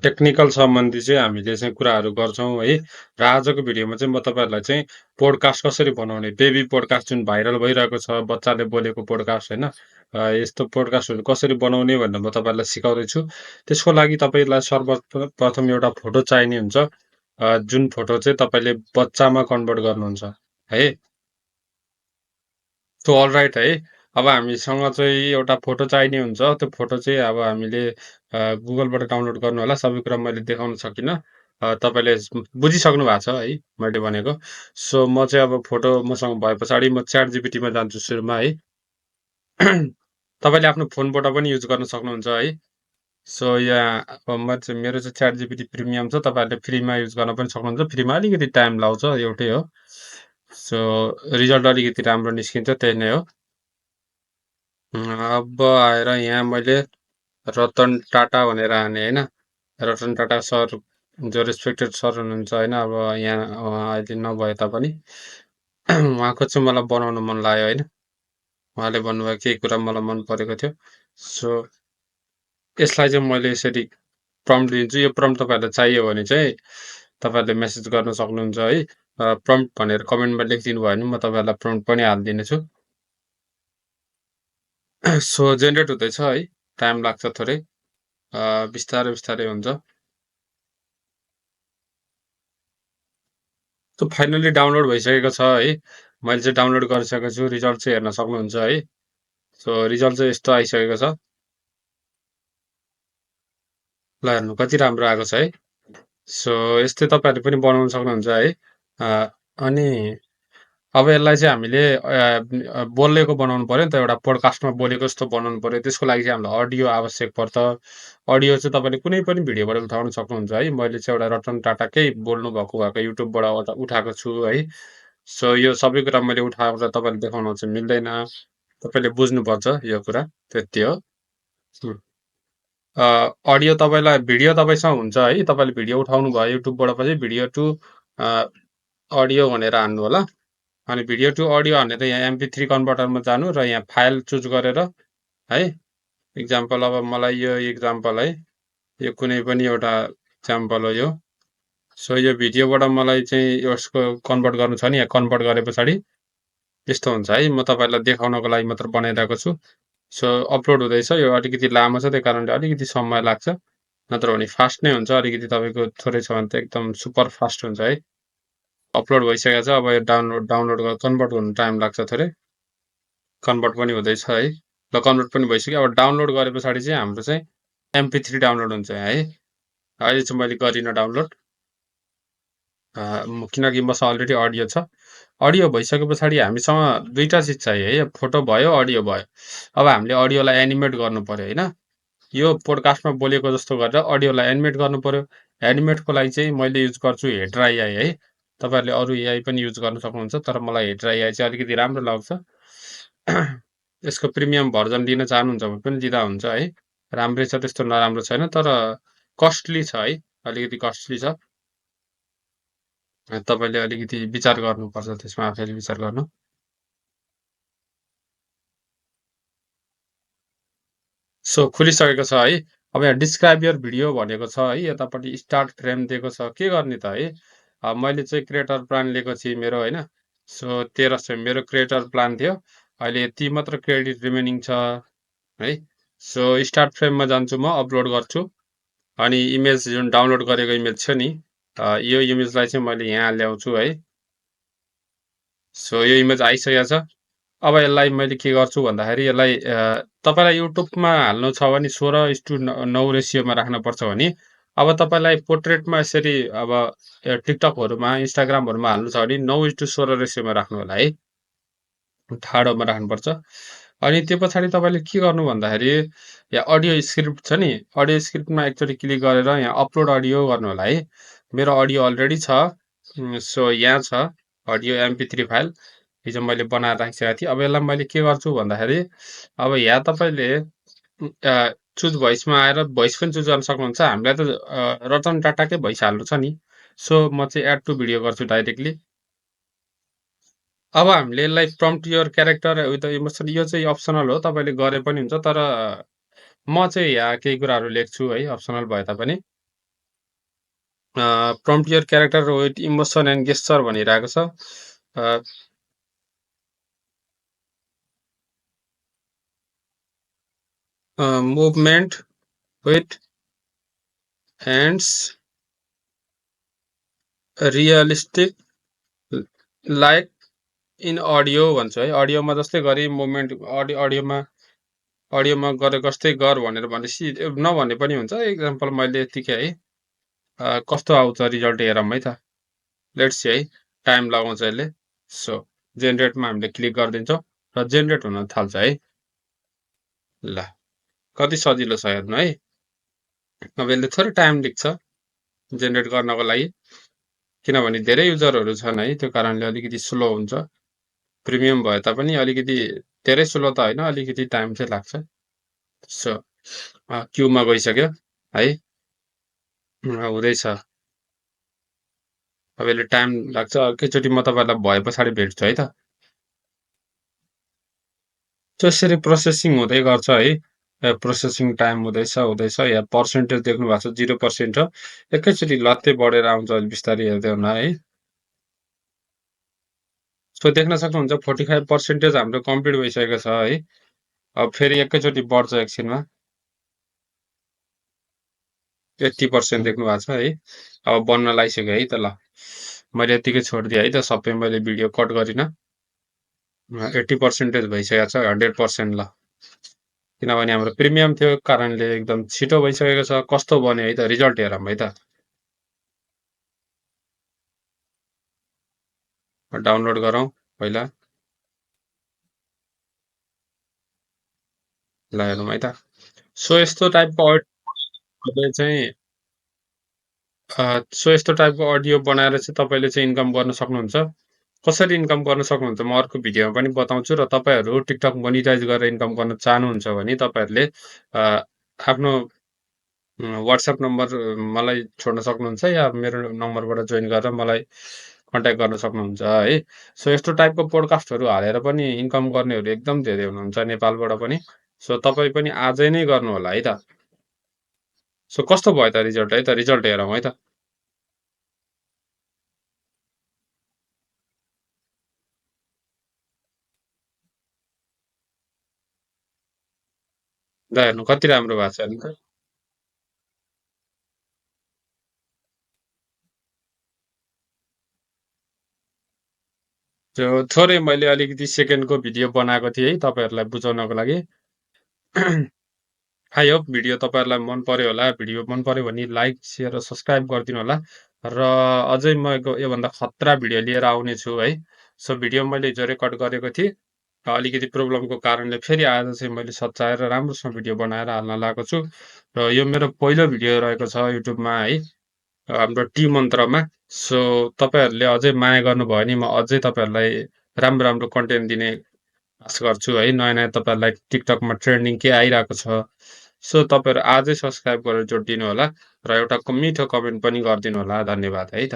Technical सम्बन्धी चाहिँ हामीले चाहिँ कुराहरू गर्छौँ है। र आजको भिडियोमा चाहिँ म तपाईँहरूलाई चाहिँ पोडकास्ट कसरी बनाउने, बेबी पोडकास्ट जुन भाइरल भइरहेको छ, बच्चाले बोलेको पोडकास्ट होइन। यस्तो पोडकास्टहरू कसरी बनाउने भनेर म तपाईँहरूलाई सिकाउँदैछु। त्यसको लागि तपाईँलाई सर्वप्रथम एउटा फोटो चाहिने हुन्छ। जुन फोटो चाहिँ तपाईँले बच्चामा कन्भर्ट गर्नुहुन्छ है। सो अलराइट है। अब हामीसँग चाहिँ एउटा फोटो चाहिने हुन्छ। त्यो फोटो चाहिँ अब हामीले गुगलबाट डाउनलोड गर्नु होला। सबै कुरा मैले देखाउन सकिनँ। तपाईँले बुझिसक्नु भएको छ है मैले भनेको। सो म चाहिँ अब फोटो मसँग भए पछाडि म च्याटजिपिटीमा जान्छु सुरुमा है। तपाईँले आफ्नो फोनबाट पनि युज गर्न सक्नुहुन्छ है। सो यहाँ अब म चाहिँ मेरो चाहिँ च्याटजिपिटी प्रिमियम छ। तपाईँहरूले फ्रीमा युज गर्न पनि सक्नुहुन्छ। फ्रीमा अलिकति टाइम लाउँछ, एउटै हो। सो रिजल्ट अलिकति राम्रो निस्किन्छ, त्यही नै हो। अब आएर यहाँ मैले रतन टाटा भनेर हाने होइन। रतन टाटा सर जो रेस्पेक्टेड सर हुनुहुन्छ होइन। अब यहाँ अहिले नभए तापनि उहाँको चाहिँ मलाई बनाउन मन लाग्यो होइन। उहाँले भन्नुभयो केही कुरा मलाई मन परेको थियो। सो यसलाई चाहिँ मैले यसरी प्रम्प्ट दिन्छु। यो प्रम्प्ट तपाईँहरूलाई चाहियो भने चाहिँ तपाईँहरूले मेसेज गर्न सक्नुहुन्छ है। प्रम्प्ट भनेर कमेन्टमा लेखिदिनु भयो भने म तपाईँहरूलाई प्रम्प्ट पनि हालिदिनेछु। सो जेनेरेट हुँदैछ है, टाइम लाग्छ थोरै। बिस्तारै बिस्तारै हुन्छ। सो फाइनली डाउनलोड भइसकेको छ है। मैले चाहिँ डाउनलोड गरिसकेको छु। रिजल्ट चाहिँ हेर्न सक्नुहुन्छ है। सो रिजल्ट चाहिँ यस्तो आइसकेको छ। ल हेर्नु कति राम्रो आएको छ है। सो यस्तै तपाईँहरूले पनि बनाउन सक्नुहुन्छ है। अनि अब यसलाई चाहिँ हामीले बोलेको बनाउनु पर्यो नि त। एउटा पोडकास्टमा बोलेको जस्तो बनाउनु पर्यो। त्यसको लागि चाहिँ हामीलाई अडियो आवश्यक पर्छ। अडियो चाहिँ तपाईँले कुनै पनि भिडियोबाट उठाउन सक्नुहुन्छ है। मैले चाहिँ एउटा रतन टाटाकै बोल्नु भएको भएको युट्युबबाट उठाएको छु है। सो यो सबै कुरा मैले उठाएर तपाईँले देखाउन चाहिँ मिल्दैन। तपाईँले बुझ्नुपर्छ यो कुरा, त्यति हो। हुँ। अडियो तपाईँलाई भिडियो तपाईँसँग हुन्छ है। तपाईँले भिडियो उठाउनु भयो युट्युबबाट पनि भिडियो टु अडियो भनेर हान्नु होला। अनि भिडियो टु अडियो हानेर यहाँ MP3 कन्भर्टरमा जानु र यहाँ फाइल चुज गरेर है। इक्जाम्पल अब मलाई यो इक्जाम्पल है, यो कुनै पनि एउटा इक्जाम्पल हो यो। सो यो भिडियोबाट मलाई चाहिँ यसको कन्भर्ट गर्नु छ नि, यहाँ कन्भर्ट गरे पछाडि यस्तो हुन्छ है। म तपाईँलाई देखाउनको लागि मात्र बनाइरहेको छु। सो अपलोड हुँदैछ। यो अलिकति लामो छ, त्यही कारणले अलिकति समय लाग्छ। नत्र भने फास्ट नै हुन्छ। अलिकति तपाईँको थोरै छ भने त एकदम सुपर फास्ट हुन्छ है। अपलोड भइसकेको छ। अब यो डाउनलोड कन्भर्ट हुनु टाइम लाग्छ थोरै। कन्भर्ट पनि हुँदैछ है। ल कन्भर्ट पनि भइसक्यो। अब डाउनलोड गरे पछाडि चाहिँ हाम्रो चाहिँ MP3 डाउनलोड हुन्छ है। अहिले चाहिँ मैले गरिनँ डाउनलोड। किनकि मसँग अलरेडी अडियो छ। अडियो भइसके पछाडि हामीसँग दुईटा चिज चाहियो है। फोटो भयो, अडियो भयो। अब हामीले अडियोलाई एनिमेट गर्नु पर्यो होइन। यो पोडकास्टमा बोलेको जस्तो गरेर अडियोलाई एनिमेट गर्नु पर्यो। एनिमेटको लागि चाहिँ मैले युज गर्छु हेडर AI है। तपाईँहरूले अरू AI पनि युज गर्न सक्नुहुन्छ, तर मलाई हेडर AI चाहिँ अलिकति राम्रो लाग्छ। यसको प्रिमियम भर्जन लिन चाहनुहुन्छ भने पनि लिँदा हुन्छ है। राम्रै छ, त्यस्तो नराम्रो छैन, तर कस्टली छ है। अलिकति कस्टली छ। तपाईँले अलिकति विचार गर्नुपर्छ त्यसमा, आफैले विचार गर्नु। सो खुलिसकेको छ है। अब यहाँ डिस्क्राइब योर भिडियो भनेको छ है। यतापट्टि स्टार्ट फ्रेम दिएको छ। के गर्ने त है। मैले चाहिँ क्रिएटर प्लान लिएको थिएँ मेरो होइन। सो 1300 मेरो क्रिएटर प्लान थियो। अहिले यति मात्र क्रेडिट रिमेनिङ छ है। सो स्टार्ट फ्रेममा जान्छु, म अपलोड गर्छु। अनि इमेज जुन डाउनलोड गरेको इमेज छ नि, यो इमेजलाई चाहिँ मैले यहाँ ल्याउँछु है। सो यो इमेज आइसकेको छ। अब यसलाई मैले के गर्छु भन्दाखेरि यसलाई तपाईँलाई युट्युबमा हाल्नु छ भने 16:9 रेसियोमा राख्नुपर्छ भने, अब तपाईँलाई पोर्ट्रेटमा यसरी अब टिकटकहरूमा, इन्स्टाग्रामहरूमा हाल्नु छ भने 9:16 रेसियोमा राख्नु होला है। ठाडोमा राख्नुपर्छ। अनि त्यो पछाडि तपाईँले के गर्नु भन्दाखेरि यहाँ अडियो स्क्रिप्ट छ नि, अडियो स्क्रिप्टमा एकचोटि क्लिक गरेर यहाँ अपलोड अडियो गर्नु होला है। मेरो अडियो अलरेडी छ। सो यहाँ छ अडियो MP3 फाइल। हिजो मैले बनाएर राखिसकेको थिएँ। अब यसलाई मैले के गर्छु भन्दाखेरि अब यहाँ तपाईँले चुज भोइसमा आएर भोइस पनि चुज गर्न सक्नुहुन्छ। हामीलाई त रतन टाटाकै भोइस हाल्नु छ नि। सो म चाहिँ एड टु भिडियो गर्छु डाइरेक्टली। अब हामीले यसलाई prompt your character with emotion, यो चाहिँ अप्सनल हो, तपाईँले गरे पनि हुन्छ। तर म चाहिँ यहाँ केही कुराहरू लेख्छु है, अप्सनल भए तापनि। Prompt your character with emotion and gesture भनिरहेको छ। Movement with hands realistic like in audio भन्छ है। अडियोमा जस्तै गरी मुभमेन्ट अडियोमा गरे जस्तै गर भनेर भनेपछि नभने पनि हुन्छ। एक्जाम्पल मैले यतिकै है कस्तो आउँछ रिजल्ट हेरौँ है त। लेट्स सी है, टाइम लगाउँछ यसले। सो जेनेरेटमा हामीले क्लिक गरिदिन्छौँ र जेनेरेट हुन थाल्छ है। ल कति सजिलो छ हेर्नु है। अब यसले थोरै टाइम लिन्छ जेनेरेट गर्नको लागि, किनभने धेरै युजरहरू छन् है, त्यो कारणले अलिकति स्लो हुन्छ। प्रिमियम भए तापनि अलिकति धेरै स्लो त होइन, अलिकति टाइम चाहिँ लाग्छ। सो क्यूमा गइसक्यो है, हुँदैछ। अब यसले टाइम लाग्छ। एकैचोटि म तपाईँलाई भए पछाडि भेट्छु है त। त्यसरी प्रोसेसिङ हुँदै गर्छ है। प्रोसेसिङ टाइम हुँदैछ। यहाँ पर्सेन्टेज देख्नु भएको छ 0% छ। एकैचोटि लत्ते बढेर आउँछ बिस्तारै हेर्दै हुन है। सो देख्न सक्नुहुन्छ 45% हाम्रो कम्प्लिट भइसकेको छ है। अब फेरि एकैचोटि बढ्छ एकछिनमा। 80% देख्नु भएको छ है। अब बन्न लागिसक्यो है त। ल मैले यतिकै छोडिदिएँ है त, सबै मैले भिडियो कट गरिनँ। 80% भइसकेको छ, 100%। ल किनभने हाम्रो प्रिमियम थियो कारणले एकदम छिटो भइसकेको छ। कस्तो बन्यो है त, रिजल्ट हेरौँ है त। डाउनलोड गरौँ पहिला। ल हेरौँ है त। सो यस्तो टाइपको चाहिँ यस्तो टाइपको अडियो बनाएर चाहिँ तपाईँले चाहिँ इन्कम गर्न सक्नुहुन्छ। कसरी इन्कम गर्न सक्नुहुन्छ म अर्को भिडियोमा पनि बताउँछु। र तपाईँहरू टिकटक मोनिटाइज गरेर इन्कम गर्न चाहनुहुन्छ भने तपाईँहरूले आफ्नो वाट्सएप नम्बर मलाई छोड्न सक्नुहुन्छ, या मेरो नम्बरबाट जोइन गरेर मलाई कन्ट्याक्ट गर्न सक्नुहुन्छ है। सो यस्तो टाइपको पोडकास्टहरू हालेर पनि इन्कम गर्नेहरू एकदम धेरै हुनुहुन्छ नेपालबाट पनि। सो तपाईँ पनि आजै नै गर्नु होला है त। सो कस्तो भयो त रिजल्ट है त, रिजल्ट हेरौँ है त। ल हेर्नु कति राम्रो भएको छ हेर्नु त। त्यो थोरै मैले अलिकति सेकेन्डको भिडियो बनाएको थिएँ है तपाईँहरूलाई बुझाउनको लागि। आई होप भिडियो तपाईँहरूलाई मन पर्यो होला। भिडियो मन पर्यो भने लाइक, सेयर र सब्सक्राइब गरिदिनु होला। र अझै म योभन्दा खतरा भिडियो लिएर आउने छु है। सो भिडियो मैले हिजो रेकर्ड गरेको थिएँ, अलिकति प्रब्लमको कारणले फेरि आज चाहिँ मैले सच्याएर राम्रोसँग भिडियो बनाएर हाल्न लागेको छु। र यो मेरो पहिलो भिडियो रहेको छ युट्युबमा है, हाम्रो टी मन्त्रमा। सो तपाईँहरूले अझै माया गर्नुभयो भने म अझै तपाईँहरूलाई राम्रो राम्रो कन्टेन्ट दिने आशा गर्छु है। नयाँ नयाँ तपाईँहरूलाई टिकटकमा ट्रेन्डिङ के आइरहेको छ। सो तपाईँहरू आजै सब्सक्राइब गरेर जोडिदिनु होला र एउटा मिठो कमेन्ट पनि गरिदिनु होला। धन्यवाद है त।